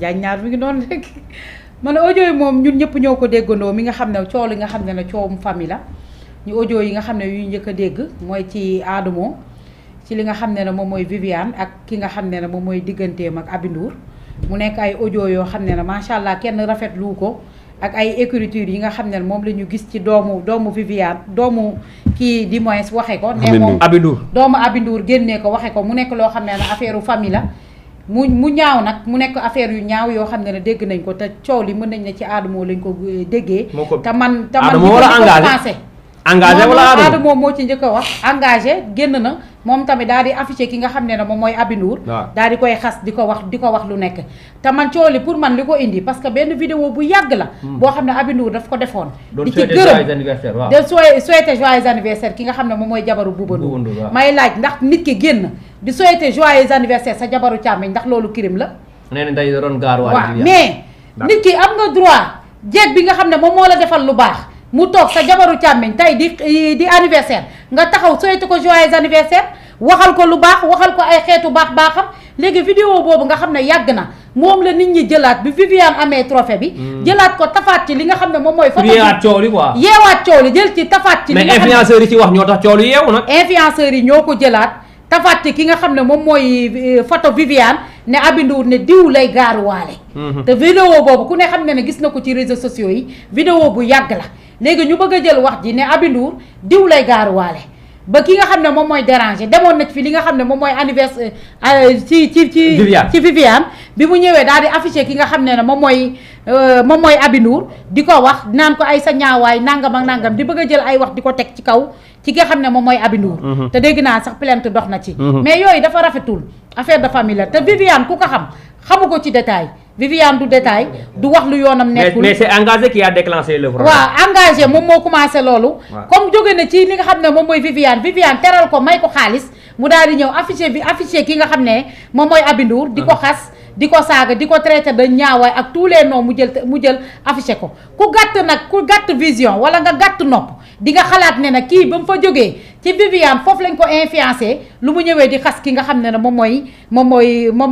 njaañ ñaar mi ngi noonu rek man audio yi moom ñun ñëpp ñoo ko déggandoo mi nga xam ne coow li nga xam ne coowum famille la ñu audio yi nga xam ne yu njëkk a dégg mooy ci Adamo ci li nga xam ne moom mooy Viviane ak ki nga xam ne moom mooy digganteem ak Aby Ndour mu nekk ay audio yoo xam ne macha allah kenn rafetlu ko ak ay écriture yi nga xam ne moom la ñu gis ci doomu Viviane doomu kii di moins waxe ko ne moom Aby Ndour doomu Aby Ndour génnee ko waxe ko mu nekk loo xam ne affaire u famille la mu ñaaw nag mu nekk affaire yu ñaaw yoo xam ne dégg nañ ko te coow li mën nañ ne ci Adamo lañ ko déggee te man engagé wala Adamo moo ci njëkk a wax engagé génn na moom tamit daal di affiché ki nga xam ne moom mooy Aby Ndour daal di koy xas di ko wax lu nekk te man coow li pour man li ko indi parce que benn vidéo bu yàgg la boo xam ne Aby Ndour daf ko defoon di ci gërëm de souhaiter joyeux anniversaire ki nga xam ne moom mooy jabaru Bouba Ndour may laaj ndax nit ki génn di souhaiter joyeux anniversaire sa jabaru càmmiñ ndax loolu crime la nee na day doon gaar waaw mais nit ki am nga droit jeeg bi nga xam ne moom moo la defal lu baax mu toog sa jabaru càmmiñ tey di anniversaire nga taxaw souhaité ko joyeux anniversaire waxal ko lu baax waxal ko ay xeetu baaxam léegi vidéo boobu nga xam ne yàgg na moom la nit ñi jëlaat bi Viviane amee trophée bi jëlaat ko tafaat ci li nga xam ne moom mooy yeewaat coow li quoi yeewaat coow li jël ci tafaat ci li nga xam ne mais influenceurs yi ci wax ñoo tax coow li yeewu nag influenceurs yi ñoo ko jëlaat tafaat ci ki nga xam ne moom mooy photo Viviane ne Aby Ndour ne diw lay gaaruwaale te vidéo boobu ku ne xam ne gis na ko ci réseaux sociaux yi vidéo bu yàgg la léegi ñu bëgg a jël wax ji ne Aby Ndour diw lay gaaruwaale ba ki nga xam ne moom mooy déranger demoon na fi li nga xam ne moom mooy anniversaire ci Viviane bi mu ñëwee daal di affiché ki nga xam ne moom mooy Aby Ndour di ko wax naan ko ay sa ñaawaay nangam ak nangam di bëgg a jël ay wax di ko teg ci kaw ci nga xam ne moom mooy Aby Ndour te dégg naa sax plainte dox na ci mais yooyu dafa rafetul affaire de famille la te Viviane ku ko xamu ko ci détail Viviane du détail du wax lu yoonam nekkul mais c'est engagé qui a déclenché le problème waaw engagé moom moo commencé loolu comme jóge na ci li nga xam ne moom mooy Viviane teral ko may ko xaalis mu daal di ñëw affiché ki nga xam ne moom mooy Aby Ndour di ko xas di ko saaga di ko traité de ñaawaay ak tous les noms mu jël affiché ko ku gàtt vision wala nga gàtt nopp di nga xalaat ne nag kii ba mu fa jógee ci Viviane foofu lañ ko influencé lu mu ñëwee di xas ki nga xam ne moom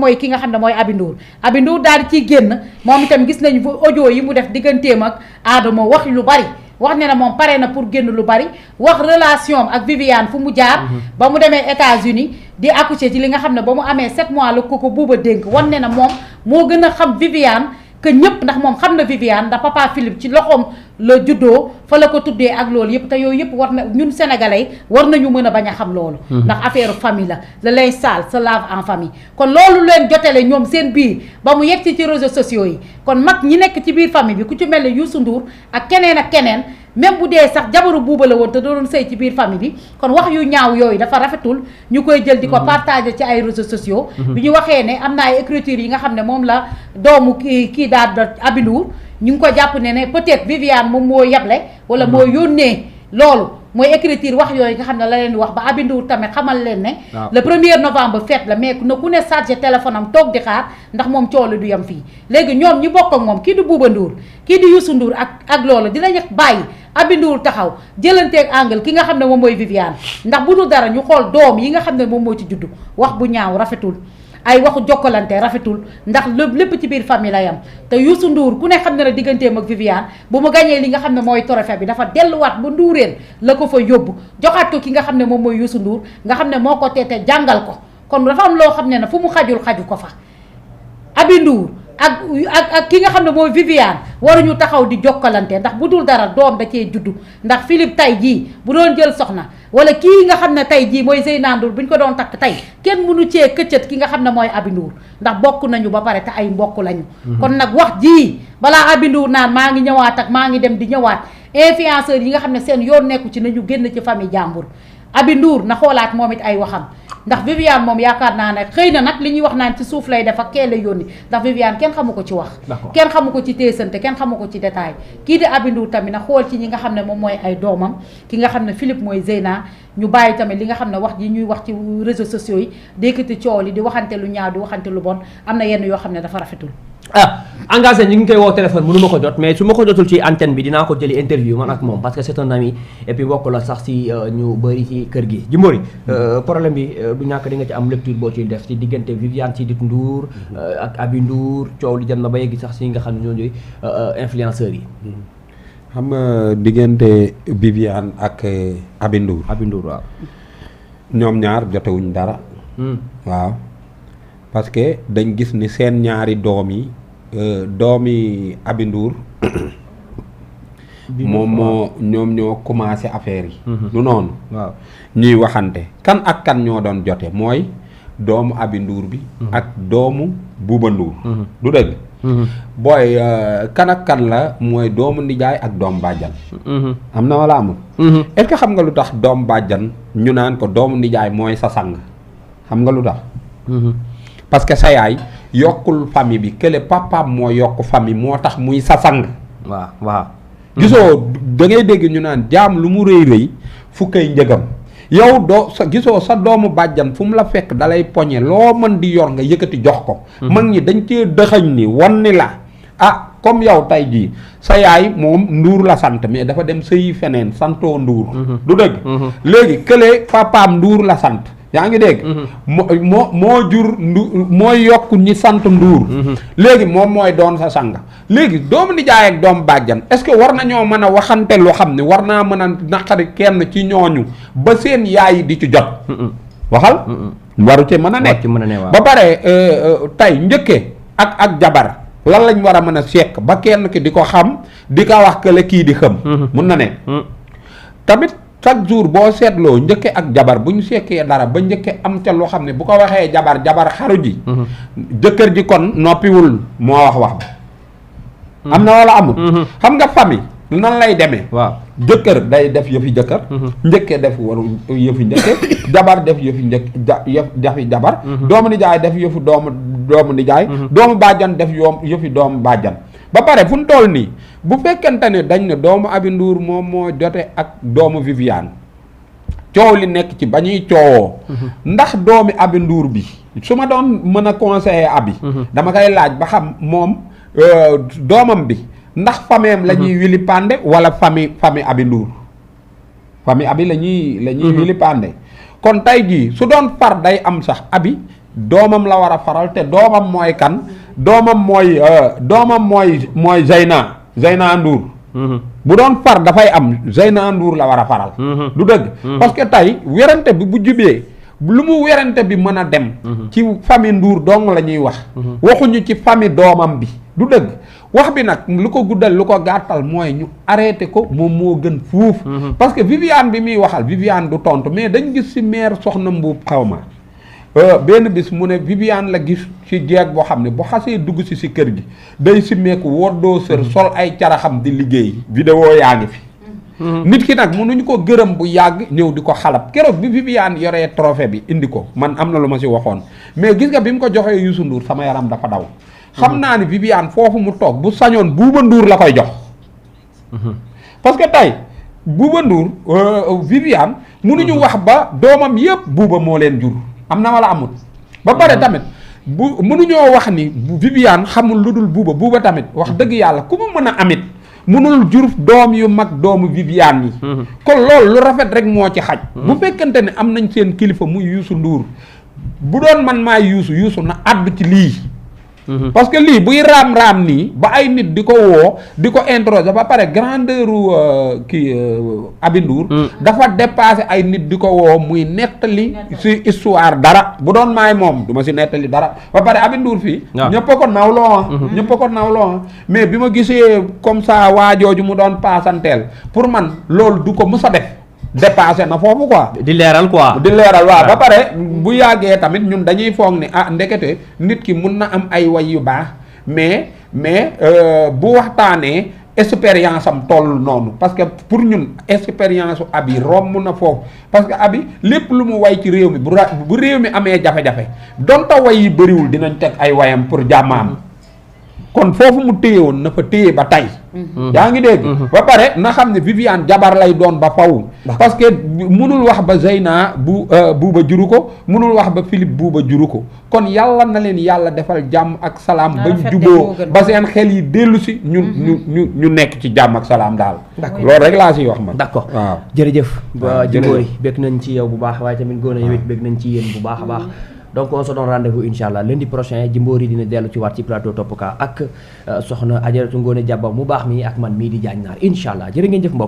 mooy ki nga xam ne mooy Aby Ndour daal di ciy génn moom itam gis nañu audio yi mu def digganteem ak Adamo wax lu bari wax ne na moom pare na pour génn lu bari wax relation ak Viviane fu mu jaar ba mu demee États-Unis di accoucher ci li nga xam ne ba mu amee 7 mois la ko Bouba dénk wan ne na moom moo gën a xam Viviane que ñëpp ndax moom xam na Viviane ndax papa Philippe ci loxoom la juddoo fa la ko tuddee ak loolu yëpp te yooyu yëpp war na ñun sénégalais war nañu mën a bañ a xam loolu ndax affaire famille la le linge sale se lave en famille kon loolu leen jotele ñoom seen biir ba mu yegg ci réseaux sociaux yi kon mag ñi nekk ci biir famille bi ku ci mel ne Youssou Ndour ak keneen même bu dee sax jabaru Buuba la woon te doon sëy ci biir famille bi kon wax yu ñaaw yooyu dafa rafetul ñu koy jël di ko partager ci ay réseaux sociaux bi ñu waxee ne am na ay écriture yi nga xam ne moom la doomu kii daal Aby Ndour ñu ngi ko jàpp ne peut-être Viviane moom moo yable wala moo yónnee loolu mooy écriture wax yooyu nga xam ne la leen di wax ba Aby Ndour tamit xamal leen ne le 1er novembre fête la mais na ku ne chargé téléphone am toog di xaar ndax moom coow du yem fii léegi ñoom ñi bokk ak moom kii di Bouba Ndour kii di Youssou Ndour ak loolu dinañu bàyyi Aby Ndour taxaw jëlanteeg angle ki nga xam ne moom mooy Viviane ndax bu dul dara ñu xool doom yi nga xam ne moom moo ci juddu wax bu ñaaw rafetul ay waxu jokkalante rafetul ndax lépp ci biir famille la yam te Youssou Ndour ku ne xam ne ne digganteem ak Viviane bu mu gañee li nga xam ne mooy trophée bi dafa delluwaat ba Ndoureen la ko fa yóbbu joxaat ko ki nga xam ne moom mooy Youssou Ndour nga xam ne moo ko teete jàngal ko kon dafa am loo xam ne fu mu xaju ko fa Aby Ndour ak ki nga xam ne mooy Viviane waruñu taxaw di jokkalante ndax bu dul dara doom da cee juddu ndax Philippe tay jii bu doon jël soxna wala kii nga xam ne tay jii mooy Zeyna Ndour bu ñu ko doon takk tey kenn mënu cee këccët ki nga xam ne mooy Aby Ndour ndax bokk nañu ba pare te ay mbokk lañu kon nag wax jii balaa Aby Ndour naan maa ngi ñëwaat ak maa ngi dem di ñëwaat influenceurs yi nga xam ne seen yoon nekku ci nañu génn ci famille jàmbur Aby Ndour na xoolaat moom it ay waxam ndax Viviane moom yaakaar naa ne xëy na nag li ñuy wax naan ci suuf lay def ak kee la yónni ndax Viviane kenn xamu ko ci wax kenn xamu ko ci téesante kenn xamu ko ci détail kii di Aby Ndour tamit na xool ci ñi nga xam ne moom mooy ay doomam ki nga xam ne Philippe mooy Zeyna ñu bàyyi tamit li nga xam ne wax ji ñuy wax ci réseaux sociaux yi dékkati coow li di waxante lu ñaaw di waxante lu bon am na yenn yoo xam ne dafa rafetul engagé ñu ngi koy woo téléphone mënu ma ko jot mais su ma ko jotul ci antenne bi dinaa ko jëli interview man ak moom parce que c'est un ami et puis bokk la sax si ñu bëri ci kër gi Jimbori problème bi du ñàkk di nga ci am lecture boo ciy def ci diggante Viviane Chidid Ndour ak Aby Ndour coow li jëm na ba yegg sax si nga xam ne ñooñu influenceurs yi xam nga diggante Viviane ak Aby Ndour waaw ñoom ñaar jotewuñ dara waaw parce que dañ gis ni seen ñaari doomi Aby Ndour moom ñoom ñoo commencé affaire yi du noonu waaw ñuy waxante kan ak kan ñoo doon jote mooy doomu Aby Ndour bi ak doomu Bouba Ndour du dëgg booy kan ak kan la mooy doomu nijaay ak doom bàjjan am na wala amul est-ce que xam nga lu tax doom bàjjan ñu naan ko doomu nijaay mooy sa sang xam nga lu tax parce que sa yaay yokkul famille bi kële papaam moo yokk famille moo tax muy sa sang waaw gisoo da ngay dégg ñu naan jaam lu mu rëy rëy fukkay njëgam yow gisoo sa doomu bàjjan fu mu la fekk dalay poñe loo mën di yor nga yëkkati jox ko mag ñi dañ cee dëxañ ni wan ni la comme yow tey jii sa yaay moom Ndour la sant mais dafa dem sëyi feneen santoo Ndour du dëgg léegi kële papaam Ndour la sant yaa ngi dégg moo jur mooy yokk ñi sant Ndour léegi moom mooy doon sa sang léegi doomu nijaay ak doomu bàjjan est-ce que war nañoo mën a waxante loo xam ne war naa mën a naqari kenn ci ñooñu ba seen yaay di ci jot waxal waru ci mën a nekk ba pare tey njëkke ak jabar lan lañ war a mën a sekk ba kenn ki di ko xam di ko wax kële kii di xam mun na nekk tamit chaque jour boo seetloo njëkke ak jabar bu ñu sekkee dara ba njëkke am ca loo xam ne bu ko waxee jabar xaru ji jëkkër ji kon noppiwul moo wax ba am na wala amul xam nga famille nan lay demee waaw jëkkër day def yëfi jëkkër njëkke def waru yëfi njëkke jabar def yëfi yëfi jabar doomu nijaay def yëfu doomu nijaay doomu bàjjan def yëfi doomu bàjjan ba pare fu ñu toll nii bu fekkente ne dañ ne doomu Aby Ndour moom moo jote ak doomu Viviane coow li nekk ci ba ñuy coowoo ndax doomi Aby Ndour bi su ma doon mën a conseiller Aby dama koy laaj ba xam moom doomam bi ndax fameem la ñuy wili pande wala famille Aby Ndour famille Aby la ñuy wili pande kon tey jii su doon far day am sax Aby doomam la war a faral te doomam mooy kan doomam mooy Zeyna Ndour bu doon far dafay am Zeyna Ndour la war a faral du dëgg parce que tey werante bi bu jubee lu mu werante bi mën a dem ci famille Ndour dong la ñuy wax waxuñu ci famille doomam bi du dëgg wax bi nag lu ko guddal lu ko gàttal mooy ñu arrêté ko moom moo gën fuuf parce que Viviane bi muy waxal Viviane du tontu mais dañ gis ci maire Soxna Mbuub xawma benn bis mu ne Viviane la gis ci jeeg boo xam ne bu xasee dugg si kër gi day simmeeku woddoo sër sol ay caraxam di liggéey vidéo yaa ngi fi nit ki nag mënuñu ko gërëm bu yàgg ñëw di ko xalab keroog bi Viviane yoree trophée bi indi ko man am na lu ma si waxoon mais gis nga bi mu ko joxee Youssou Ndour sama yaram dafa daw xam naa ni Viviane foofu mu toog bu sañoon Bouba Ndour la koy jox parce que tey Bouba Ndour Viviane mënuñu wax ba doomam yëpp Bouba moo leen jur am na wala amul ba pare tamit mënuñoo wax ni Viviane xamul lu dul Bouba tamit wax dëgg yàlla ku mu mën a amit mënul jur doom yu mag doomu Viviane yi kon loolu lu rafet rek moo ci xaj bu fekkente ne am nañ seen kilifa muy Youssou Ndour bu doon man maay Youssou na àddu ci lii parce que lii buy raam nii ba ay nit di ko woo di ko introsé ba pare grandeur Aby Ndour dafa dépassé ay nit di ko woo muy nettali si histoire dara bu doon maay moom du ma si nettali dara ba pare Aby Ndour fii ñëpp a ko nawloo ñëpp a ko nawloo mais bi ma gisee comme ça waajooju mu doon paasanteel pour man loolu du ko mës a def dépassé na foofu quoi. di leeral quoi. di leeral waaw ba pare bu yàggee tamit ñun dañuy foog ni ndekete nit ki mun na am ay way yu baax mais bu waxtaanee expérience am toll noonu parce que pour ñun expérience Aby romb na foofu parce que Aby lépp lu mu way ci réew mi bu réew mi amee jafe-jafe donte way yi bëriwul dinañ teg ay wayam pour jàmmaam kon foofu mu téye woon na fa téye ba tey yaa ngi dégg ba pare na xam ne Viviane jabar lay doon ba faw parce que munul wax ba Zeyna buuba juru ko munul wax ba Philippe buuba juru ko kon yàlla na leen yàlla defal jàmm ak salaam bañ juboo ba seen xel yi dellu si ñu nekk ci jàmm ak salaam daal loolu rek laa siy wax man d'accord waaw jërëjëf Jimbori bëgg nañ ci yow bu baax waaye tamit Gona yow it bëgg nañ ci yéen bu baax a baax donc on se donne rendez-vous inshallah lundi prochain Jimbori dina dellu ci waat ci plateau Top Cas ak soxna Ajaratu Ngoné Diaba mu baax mi ak man mii di Diagne Naar inshallah jërë ngeen jëf mbokk